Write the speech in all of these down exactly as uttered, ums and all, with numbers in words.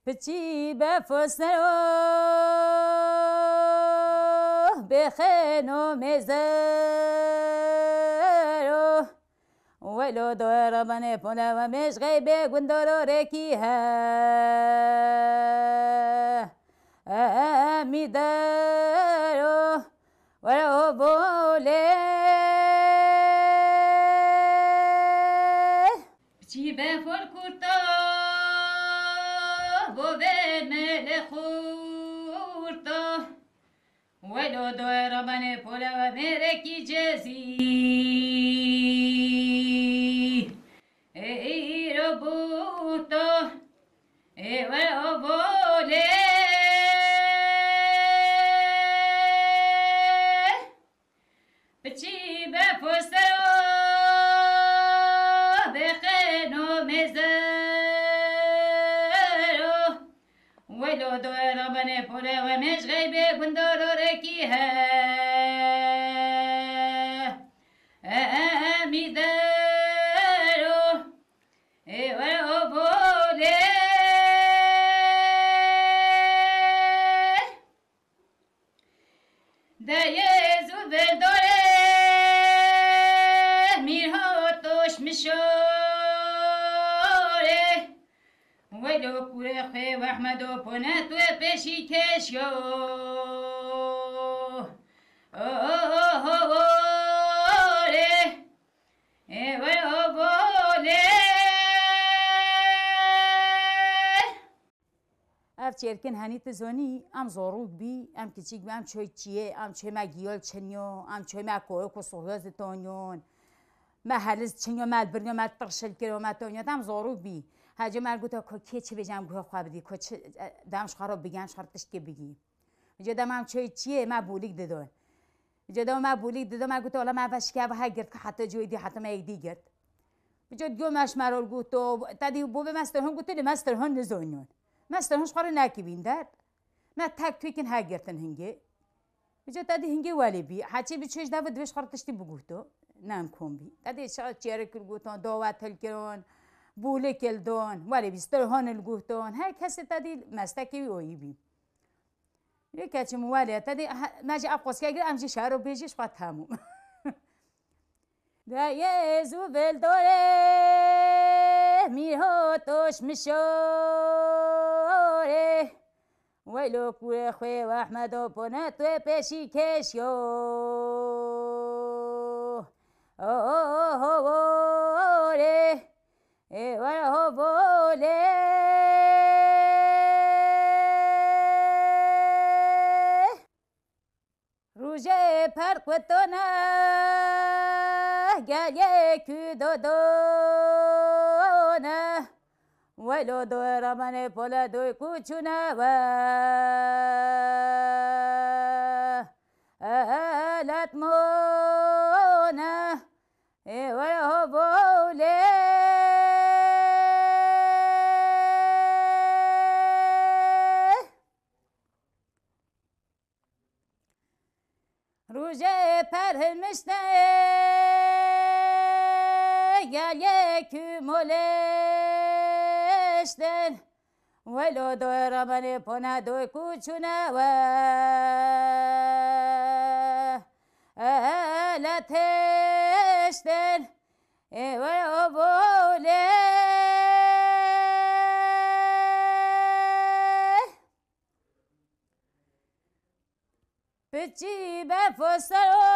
Piçî be fosero, bê xêno mêzero. Welo doe rabanê pole ve mêj xeybê gundoro rekî he. E, e, e, mi dero, welo vole. Piçî be for kurta, bo ve mele xurta. Welo doe rabanê pole ve mêrekî cezî. Ê îro bûto, ê welo vole. Piçî be fosero, bê xêno mêzero. Welo doe rabanê pole ve mêj xeybê gundoro rekî he. E, e, e, mi dero, ê welo vole. Dayê zû vêl dore, mîr ho toş mişore. Welo kurê xwê Wehmedo pone tu ê pêşî keşyo. O, o, o, ho, o, re. Ê welo vole. Ev çêrkin henî tu zonî, em zorûk bî, em kiçîk bî, em çoy çiyê, em çoy me giyol çinyo, em çoy me koyok û soxyoz ditonyon. Me heliz çinyo, me birnyo, me tirşil kiro, me tonyo, em zorûk bî. Hecê me goto, ko kê çi bêje, em guhê xwe bidî, ko çi, e, dem ji xwe re bigî, em ji xwe re tiştkê bigî. Îca dem em çoy çiyê, me bûlîk didon. Îca dem me bûlîk didon, me goto, wela me ve şike ve he girt, heta coyê dî, heta me yek dî girt. Îca diyo me ji me re goto, te dî bo bê me stirhon goto, lê me stirhon nizonyon. Me stirhon ji xwe re nekibîn der. Me tek tûkin he girtin hingê. Îca te dî hingê welê bî. Heçê bî çêj de ve divê ji xwe re tiştî biguhto. Ne em kom bî. Te dî çi çêrik il guhton, dawet il kiron, bûlik il don, welê bî stirhon il guhton. Her kesê te dî mestekê wî oyî bî. Yê keçim welê, te dî he-, me jî ev qoske gir, em jî şaro bêjî ji xwe temûm. Dayê zû vêl dore, mîr ho toş mişore. Weylo kurê xwê Wehmedo pone tu ê pêşî keşyo. O, o, o, ho, o, re. Ê were ho, vole. Rûjê perqwitone, gelê kû dodone. Welo doy ramanê pole doy kû çûne we. Elet mone. Ê were ho, vole. Rûjê perhilmişte, gelê kû molêştin. Welo doy ramanê pona doy kû çûne we. Elet hêştin. Ê were ho, vole. Piçî be fosero,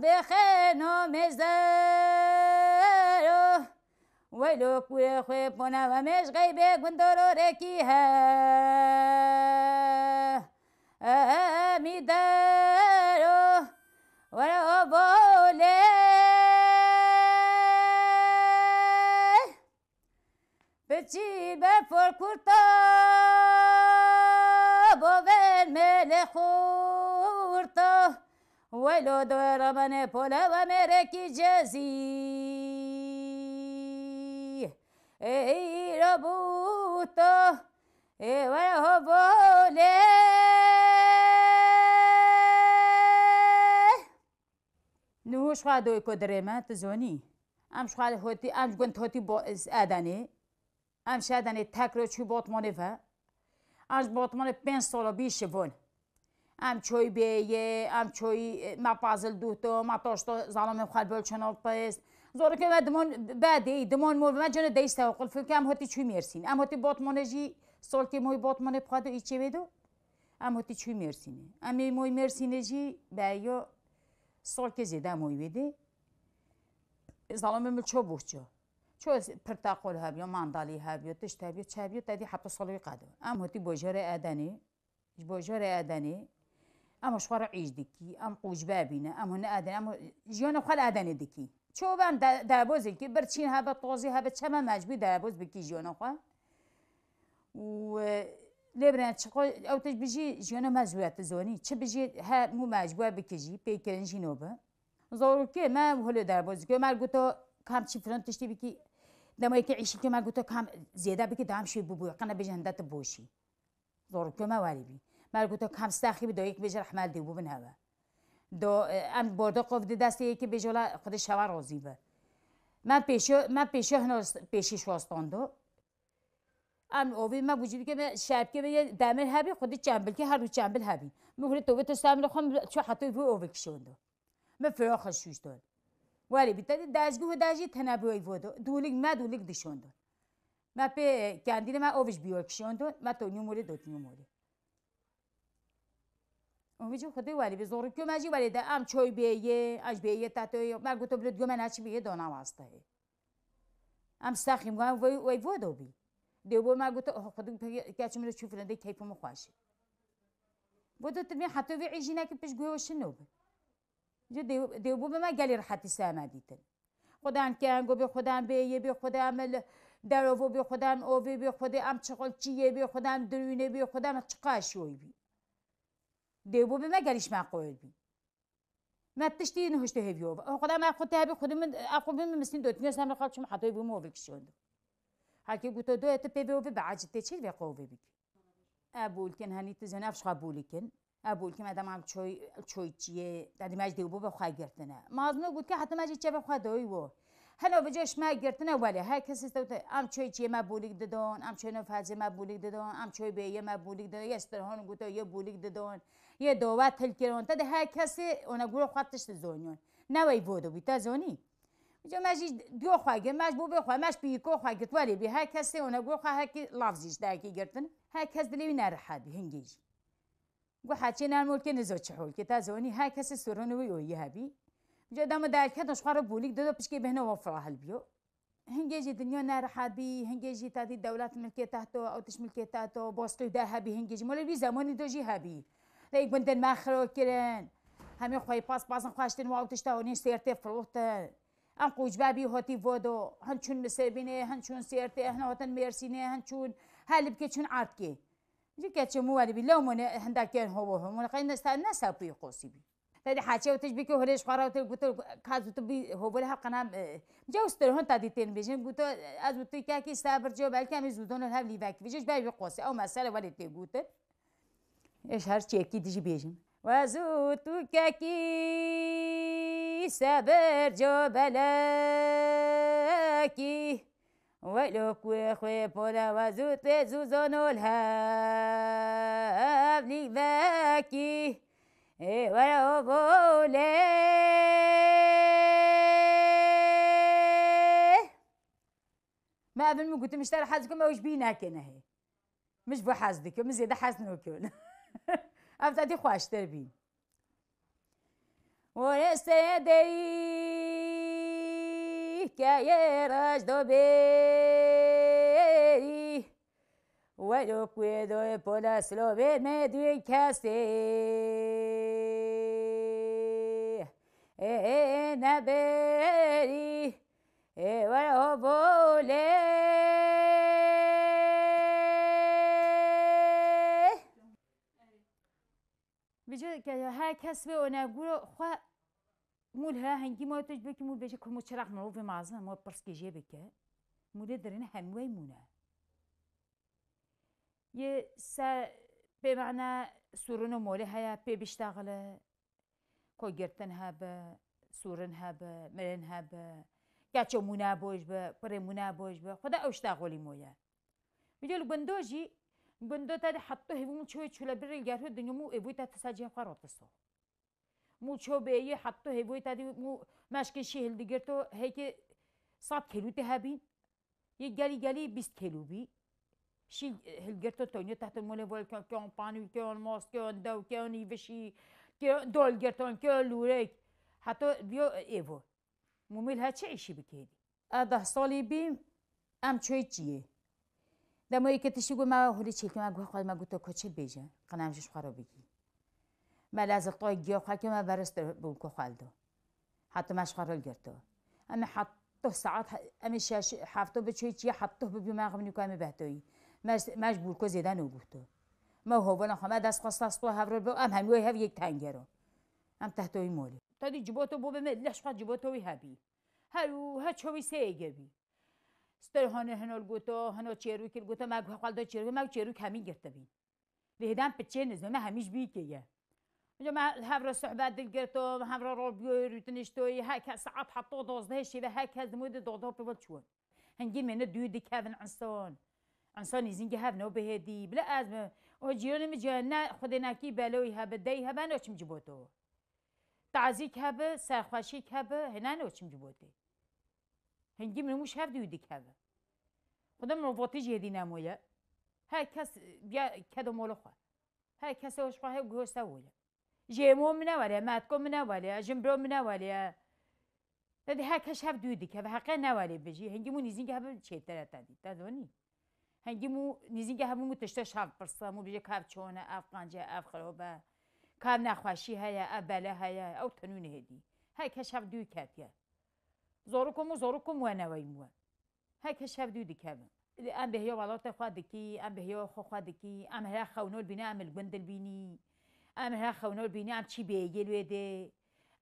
bê xêno mêzero. Weylo kurê xwê pona ve mêj xeybê gundoro rekî he. E, e, e, mî dero. Were ho, vole. Piçî be for kurta, bo ver mêlê xurta. Weylo doy ramanê pole ve mêrekî cezî. Ê îro bûto, ê were ho, vole. Niho ji xwe doyko dirê me, tu zonî. Em ji xwe hotî, em ji gund hotî bo-, Edenê. Em şedenê tekro çû Botmanê ve. Em ji Botmanê pênc sala bî şivon. Em çoy bêyê, em çoy, e, me pazil duhto, me taşto zalamê xwe bol çeno pist. Zorike me dimon bedê, dimon mor me cene deyste qulfil ke em hotî çû Mêrsîn. Em hotî Botmanê jî solkê moy Botmanê pxado îçê vê do. Em hotî çû Mêrsînê. Em ê moy Mêrsînê jî beyo solkê zêde moy vê dê. Zalamê min ço buhço. Ço pirtaqol hebiyo, mandalî hebiyo, tişt hebiyo, çi hebiyo, te dî heta salê wî qediyo. Em hotî bojorê Edenê, ji bojorê Edenê, em ji xwe re îş dikî, em qûcbe bîne, em hûn Edenê, em jiyana xwe li Edenê dikî. Ço ben de-, derbozê kî, bir çîn hebe, tozî hebe, çeme mecbûr derboz bikî jiyana xwe. Û, e, lê birên çiqo, ew tişt bijî jiyana me zû ye, tu zonî. Çi bijî he mû mecbûr bikî jî, pêkirin jî nobe. Zorokê me holo derbozî kir. Me goto kam çi filan tiştî bikî. Dema yekê îşî kir me goto kam zêde bikî, dam şê bûbû. Qene bêje hinde tu boşî. Zorokê me welî bî. Me goto kam stexî bi do yek bêje rehmel dê bûbin heve. Do, e, em bordo qov di destê yekî bêje wela Xwedê şewa rozî be. Me pêşo, me pêşo hino pêşî şostando. Em ovê me bûcî dike me şerpke me ye demir hebî, xwedî çembilkê her du çembil hebî. Min xwedî tovê tu stemre xwe min ço heta vê ovê kişondo. Me firaxi şûşton. Welê bî te dî dezgû û dejî tene bi wê vodo. Dûlik me dûlik dişondo. Me pê kendîne me ovij bîyo kişondo. Me to nîmorê dot nîmorê. Ovê jî xwedê welê bî zorî kö me jî welê de. Em çoy bêyê, ez bêyê tatoyê. Me goto bilo diyo me neçi bêyê dona wasteyê. Em saxî me wey, wey vodo bî. Dê bo me goto, oh, xwedê pe-, keçim re çû firende keyfim xweş. Vodo tu bê heta vê îjînekî piş guyo şino bi. Ji dê, dê bo be me gelî rehetî seme dîtin. Xwedem kengo bê, xwedem bêyê bê, xwedem li derovo bê, xwedem ovê bê, xwedê em çiqol çiyê bê, xwedem dirûnê bê, xwedem çiqa şoy bî. Dê bo be me gelî ji me qoyil bî. Me tiştî nihişte hêviyo. O xwedem me xwe te hebî xwedê min, ev xwe min mistîn dot. Niyos em xal çim heta hêviyo me ovê kişiyondo. Herkê goto do tu pê vê ovê be acil tê çê vê qovê bikî. E bûlkin henî tu zene ev şixwe bûlikin. E bûlkin me demam çoy, çoy çiyê, te dî me ji dêw bû be xwe girtine. Mazno got ke heta me jî çevê xwe doyî wo. Heno vêca ji me girtine welê, her kesê stewte, em çoy çiyê me bûlik didon, em çoy nefezê me bûlik didon, em çoy bêyê me bûlik didon, yê stirhon goto yê bûlik didon, yê dowet hilkiron. Te dî her kesê ona guro xwe tişt zonyon. Ne wey vodo bî, te zonî? Vêca me jî diyo xwe girt, me ji bo bê xwe, me ji piyiko xwe girt, welê bî, her kesê ona guro xwe hekî lav zî ji dayikî girtin. Her kes dilê wî nerehet bî, hingê jî. Gu heçê nerm olkê nizo çi holkê, te zonî her kesê sorunê wî oyî hebî. Ca dema derketin ji xwe re bolîk dido, pişkê bêhna wan firahil biyo. Hingê jî dinya nerehet bî, hingê jî te dî dewlet milkê te to, ew tişt milkê te to, bosqî de hebî, hingê jî molê wî zemanî do jî hebî. Lê gundin me xiro kirin. Hemî xweyî pas pasin xweştin û ew tişta onî sêrtê firoxtin. Em qûcbe bî hotî vodo, hin çûn Nisêbînê, hin çûn Sêrtê, hin hatin Mêrsînê, hin çûn Helibkê, çûn Erdkê. Ji keçê mû welî bî, lewmûnê hindekên hovo homûn, qey ne ser, ne ser pûyê qosî bî. Te dî heçê û tij bî ki holê ji xwe re û te goto, ka zû tu bî hovo lê her qenam, e, cew stir hon ta dî tên bêjin, goto, ez û tu kekî sebir co belkî em ê zû dono hev lîvekî vêjin, ji ber wî qosî. Ew mesele welê tê gotin. Ez her çekî dijî bêjim. Wez û tu kekî sebir co belekî. Welo ku xwe pole wez û tu zû zonol hevlî vekî. Ê were o vole. Me evin min gotim, ji te re hez dikim, ew ji bî nekene hê. Min ji bo hez dikim, min zêde hez nokim. Ev te dî xweştir bî. Oreste derî keye raj do bêrî. Welo ku doyê pola silovê me duyê kesê. Ê, ê, ê, neberî. Ê, were o volê. Vêca ke her kes vê oneguro xwe mûl he hingî ma tu ji bêkî mûl bêje ku mû çiraq mirovê mazin, ma pirskê jê bike. Mûlê dirêne hemû wey mûne. Yê ser pê mane sûrin û molê heye, pê biştexile. Ku girtin hebe, sûrin hebe, mirin hebe. Keço mûne boj be, kurê mûne boj be. Xweda ew ştexolî moye. Vîdyo li gundo jî, gundo te dî heta hêvî min çûyê çûle birê gerho dinya mû êvûyê te tisa cihê xwe ratiso. Mû ço bêyî heta hêvûyê te dî mû meşkê şî hildigirto hêkê sed kêlû tê hebîn. Yê gelî gelî bîst kêlû bî. Şî hilgirto tonyo tehto molê vol kön, kön panû, kön mos, kön dew, kön îvişî, kön dol girton, kön lûrek. Heta biyo êvo. Mûmî li her çi îşî bikê dî. Ez deh salî bîm, em çoyê çiyê. Dema yekê tiştî got me holê çêlkê me guh xwe me goto ko çi bêje, qina em ji xwe re bigî. Me leziltoy giya xwe ke me berist bûn ku xwe li do. Heta me ji xwe re girto. Em ê heta saet he-, em ê şeş hefto bi çoyê çiyê heta bibî me xemînî ku em ê behtoyî. Me, me ji bûrko zêde nû guhto. Me hovola xwe me dest xwe sas to hev re bi em hemî wê hev yek tengero. Em tehtoyî molê. Tadî ciboto bo be me leş xwe ciboto wî hebî. Her û her çawî sê êge bî. Ster hane hino li goto, hino çêrûkî li goto, me guh xwe li do çêrûk, me çêrûk hemî girtibî. Lê hêdan piçê nizme, me hemî ji bî kê ye. Înca me hev re sohbet dil girto, hev re rol biyoyê rûtiniştoyî, her kes saet heta dozdehê şêve, her kes dimû di dozdeh pê ve çûn. Hingî me ne dû dikevin insan. Insan nîzîngî hev no bihêdî. Bila ez mi, o cîranê mi cîran ne xwedê nekî beloyî hebe, dey hebe, no çim ciboto. Tazîk hebe, serxweşîk hebe, hêna no çim cibotê. Hingî min û ji hev dû dikeve. Xwedê mirovotî jî hêdî nemoye. Her kes, e, biya kedo molo xwe. Her kes o ji xwe hev guho se woye. Jêmo min ne wele, metko min ne wele, jimbro min ne wele. Te dî her kes hev dû dikeve, heqe ne wele bijî. Hingî mû nîzîngî hev çêtir e te dî, te zonî. Hingî mû nîzîngî hev mû tişte şav pirsa, mû bije kav çone, ev qance, ev xirobe. Kav nexweşî heye, ev bele heye, ew tenû nehêdî. Her kes hev dû ketiye. Zoriko mû, zoriko mû we neweyî mû we. Her kes hev dû dikevin. Em bêhiya welatê xwe dikî, em bêhiya xwe xwe dikî, em here xewnol bîne, em li gund dil bînî. Em here xewnol bîne, em çî bêyê li wê dê.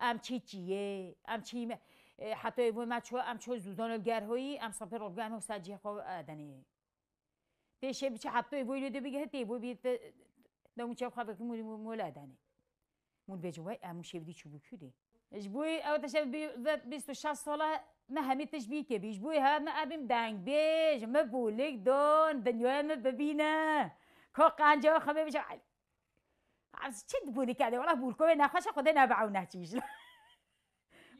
Em çî çiyê, em çî me-, e, heta êvo me ço, em ço zûzan li gerhoyî, em sapê rol em wisa cihê xwe edenê. Tê şê biçe heta êvo li dê bigihê, tê êvo bî te, demû çev xwe vekî mû, mû, mû li edenê. Mû bêjin, wey, em mû şêvdî çûbû kû dê. Ji bo ew te şev bî, ve bîst û şeş sala me hemî tişt bî ke bî. Ji bo he me ebîm dengbêj, me bûlik don, dinyaya me bibîne. Ko qenca xwe bê biçe, ay, ez çi bûlik e dê, wela bûlko wê nexweş e, xwedê nebe ew nehçî ji.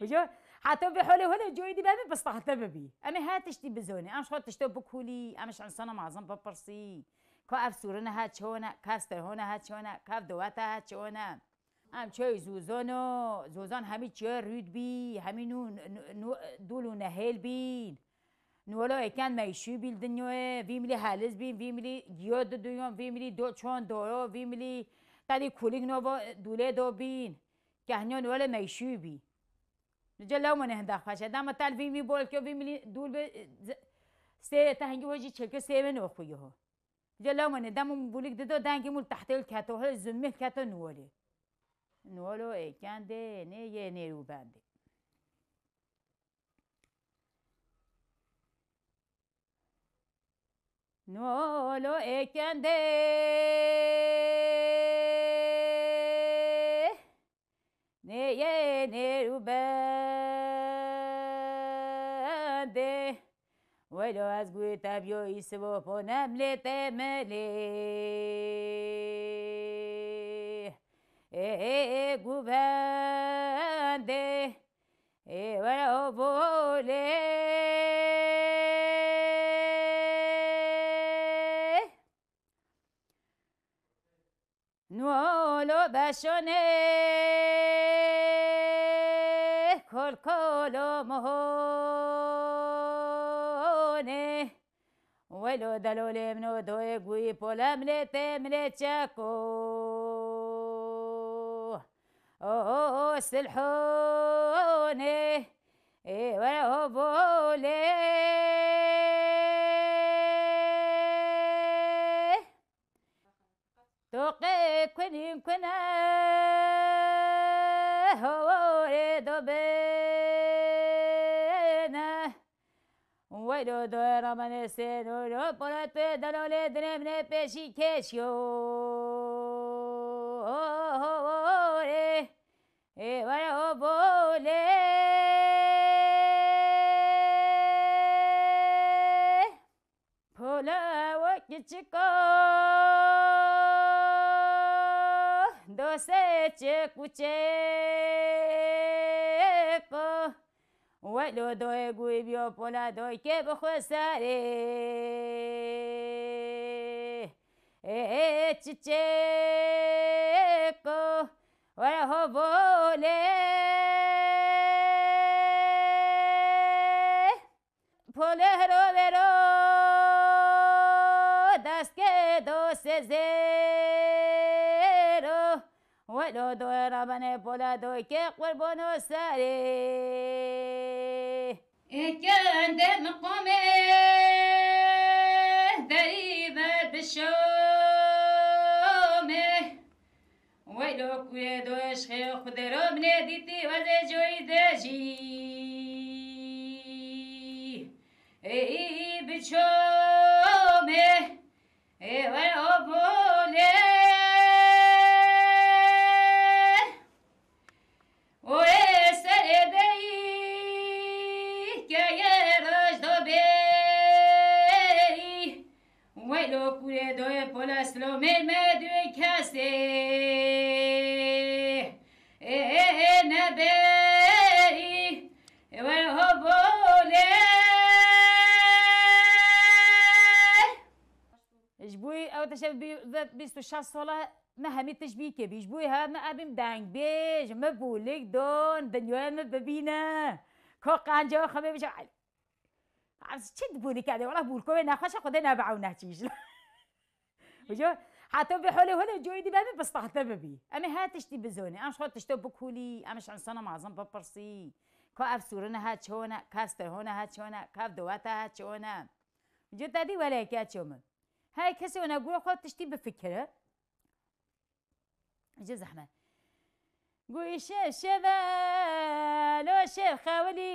Uco, heta vê holê holê coyê dî bebî bistahte bibî. Em ê her tiştî bizonê. Em ji xwe tişto bikulî, em ji insana mezin bipirsî. Ka ev sûrine he çone, ka ev sterhone he çone, ka ev dowete he çone. Em çoy zûzono, zûzon hemî çiyo rûd bî, hemî nû, nû, nû, dûl û nehêl bîn. Nû welo êken meyşû bî li dinyoyê, vî milî heliz bîn, vî milî giyo diduyon, vî milî do çon doro, vî milî tedî kulîk novo dûlê do bîn. Kehniyo nû welo meyşû bî. Li cê lewmenê hinda xweş e. Dema te li vî milî bol kir, vî milî dûl bi, z-, sê te hingî wê jî çêkir sê wê nexwî ho. Li cê lewmenê dema min bûlîk dido, dengê min li tehtê li keto, hil zimî li keto nû welê. Nû welo êken dê, nê yê nêrû bendê. Nolo êkendê neyê nêrû bendê. Welo ez gû te biyo îsivo ponem lê te melê. Ê, ê, ê, guvendê. Ê were o volê. Nuolo beşonê kol kolo mohonê. Welo delolê min o doyê guyî polem lê tê min lê çeko. O, o, o, silhonê. Ê were o volê. Toqê kunîn kune. Ho, o, rê do bêne. Weylo doye ramanê sêno lo polatê delolê dinemne pêşî keşyo. Ê were o bolê. Lewo kiçiko, dose çek û çeko. Welo doye guy biyo pola doy ke bi xwe serê. Ê çiçeko, were ho volê. Pole hero vero, dest ke do sezero. Welo do rabane pola do ke qurbono sare. Ê kende miqome, derî ver bişome. Welo kuye do eşqê Xwedê ro binê dîtî wezê coyî de jî. Ê î biçome, ê welo bolê. O ê serê deyî, keye roj do bêyî. Welo kurê doyê pola silomê me duyê kesê. Ê, ê, ê, nebeyî. Ê, welo bolê. Ji bo ew tişt bi, bi bîst û şeş sala me hemî tişt bî kevî. Ji bo he me ebîm dengbêj, me bûlik don, dinyaya me bibîne. Ko qenca xwe bê bije, "Ay, ez çi bûlik e?" Wela bûlko wê nexweş e, Xwedê nebe ew nehçîş. Uco, heta bi holê holê coyî dî be me bistahte bibî. Em ê her tiştî bizonê. Em ji xwe tişto bikulî, em ji insana mezin bipirsî. Ka ev sûrine he çone, ka ev stirhone he çone, ka ev dowete he çone. Uco te dî weleke ço min. Her kesê wene gure xwe tiştî bifikire. Ji zehmet. Gû şev şeve, lo şev xewilî.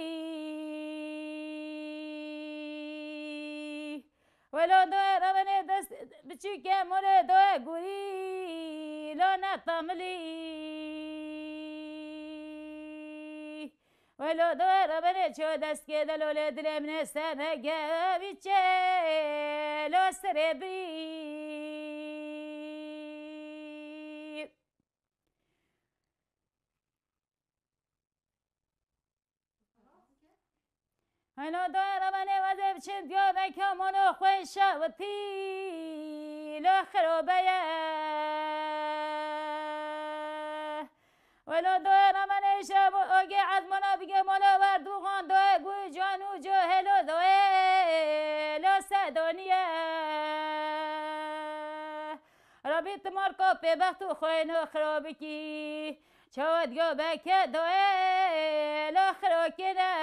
Welo doye revenê dest biçûke molê doye gurî, lo netamilî. Welo doye revenê ço destke de lolê dilê min ê ser negevî çê, lo serê birî. Helo doye revenê wezê biçin diyo veke mono xwe şewitî, lo xirobeye. Welo doye remenê şev û ogê ezmana bigê molo werdûxan doye gû can û cohê lo doye lo sedoniye. Rabî timar ka pê bext û xwêno xiro bikî. Çawa diyo beke doye lo xiro kine.